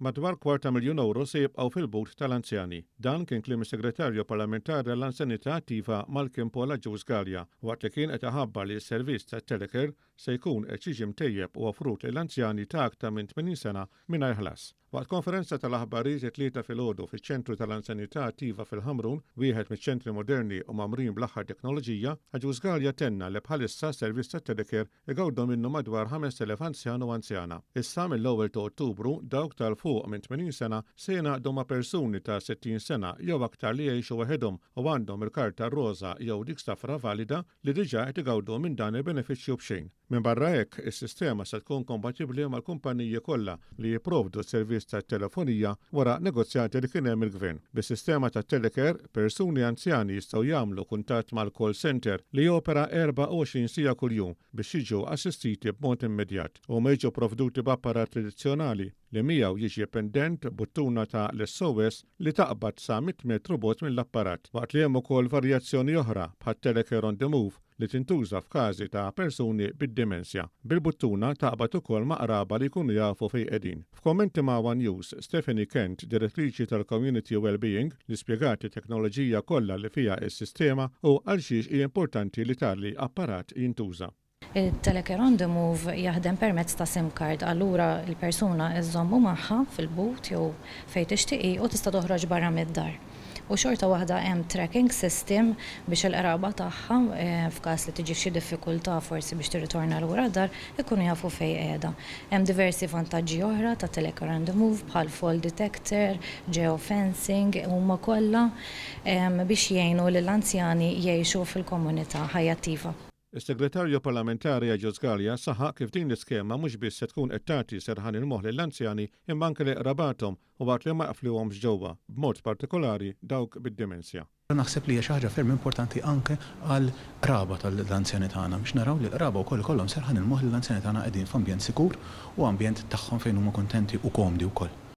Madwar kwart ta' miljun ewro se jibqgħu fil-but tal-anzjani. Dan kien kliem is-Segretarju Parlamentari għall-Anzjanità Attiva Malcolm Paul Agius Galea waqt li kien qed iħabbar li s-servizz tat-telecare se jkun qed jiġi mtejjeb u offrut lill-anzjani ta' aktar minn 80 sena mingħajr ħlas. Waqt konferenza tal-aħbarijiet it-Tlieta filgħodu fiċ-Ċentru tal-Anzjanità Attiva fil-Ħamrun, wieħed miċ-ċentri moderni u mgħammrin bl-aħħar teknoloġija, Agius Galea tenna li bħalissa s-servizz tat-telecare Igawdu minnu madwar 5,000 anzjan u anzjana. Issa mill-ewwel ta' Ottubru, dawk ta' 'l fuq minn 80 sena se jingħaqdu ma' persuni ta' 60 sena jew aktar li jgħixu waħedhom u għandhom il-karta r-roża jew dik safra valida li diġà qed igawdu minn dan il-benefiċċju b'xejn. Minbarra hekk, is-sistema se tkun kompatibbli mal-kumpaniji kollha li jipprovdu s-servizz tat-telefonija wara negozjati li kien hemm mill-Gvern. Bis-sistema tat-telecare, persuni anzjani jistgħu jagħmlu kuntatt mal-call centre li jopera 24 siegħa kuljum biex jiġu assistiti b'mod immedjat. Huma jiġu pprovduti b'apparat tradizzjonali li miegħu jiġi pendent buttuna ta' l-SOS li taqbad sa 100 metru bogħod mill-apparat, waqt li hemm ukoll varjazzjoni oħra bħat-telecare on the move li tintuża f'każi ta' persuni bid-dimensja. Bil-buttuna taqbad ukoll ma' qraba li jkunu jafu fejn qegħdin. F'kummenti ma' one News, Stephanie Kent, Direttriċi tal-Community Wellbeing, li spjegat it-teknoloġija kollha li fiha s-sistema u għalxiex hi importanti li tali apparat jintuża. Il-Telecare on the Move jaħdem permezz ta' sim card, allura l-persuna żżommu magħha fil-but jew fejn tixtieq hi u tista' toħroġ barra mid-dar. U xorta waħda hemm tracking system biex il-qraba tagħha, f'każ li tiġi f'xi diffikultà forsi biex tirritorna lura d-dar, ikunu jafu fejn qiegħda. Hemm diversi vantaġġi oħra ta' Telecare on the Move bħal fall detector, geofencing, huma kollha biex jgħinu lill-anzjani jgħixu fil-komunità ħajja attiva. Is-Segretarju Parlamentari Agius Galea saħaq kif din l-iskema mhux biss se tkun qed tagħti serħan il-moħħ lill-anzjani imma anke lil qrabathom u waqt li ma jqafluhomx ġewwa, b'mod partikolari dawk bid-dimensja. Naħseb li hija xi ħaġa ferm importanti anke għall-qraba tal-anzjani tagħna biex naraw li l-qraba wkoll ikollhom serħan il-moħħ li l-anzjani tagħna qegħdin f'ambjent sikur u ambjent tagħhom fejn huma kuntenti u komdi wkoll.